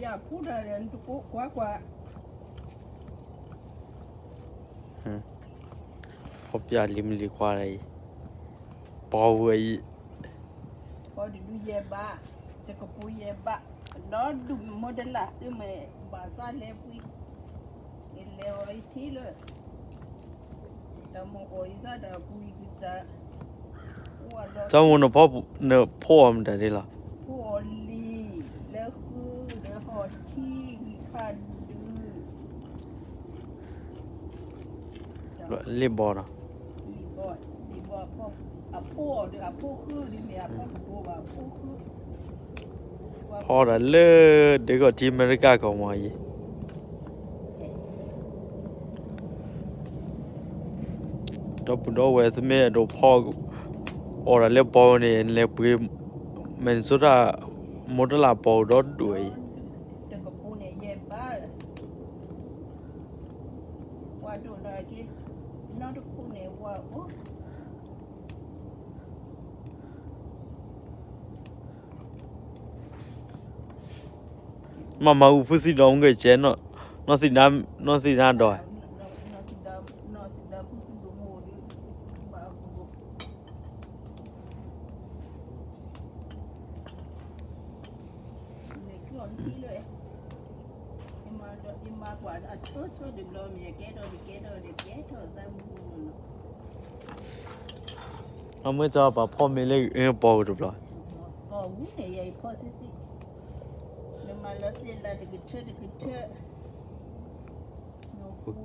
ယၤဖိဒီး ကွၢ်ကွၢ် ဖီၣ်ပျၢ်လံမလံၤခွါအံၤ, ပီဝဲအံၤ, ပီတဒုယဲၢ်ဘး, တကပူၤယဲၢ်ဘး, ဒီဒူၣ်မ့ၢ်မိၢ်တလၢ် သုမ့ၢ်ဘၣ်သးလဲၤပှံၤ, ယလဲၤအီၤယထံလၢ တၢ်မိၣ်အီၣ်ယသးဒီးပှံၤကသး, တၢ်မိၣ်နဖီ, နဖီအီၤမတၤဒ်လီၤ, ဖီအီၤလံ, လၢဃုဒီးဟီၣ်ထံဂံၢ်ခါဒုး လ့ၣ်ဘီနီၤ, ဖီဒၣ်လၢဒဲကီၢ်ထံအမဲရကၤကီၢ်မ့ၢ်အံၤ, ဒီပုၢ်ဒီဝဲၢ်သုမ့ၢ်အဲၣ်ဒိးဖီအီၣ်တၢ်လၢပီန့ၣ် နလဲၤပှ့ၤ Minnesota မိၢ်တလၢ်ပီဒီဒူၣ်အံၤ, မၤမၤအူဖုသံဒီးမုၢ်ဂ့ၤကဲ, နီၢ်သံနါဒီး, အမ့ၢ်တၢ်ပာ်ဖီမ့ၢ်လၢအပီကတဘ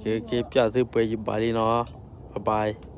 ျီ, က့ၤပျၢ်သုပှဲၤယဘၣ်လံနီၤ, bye bye.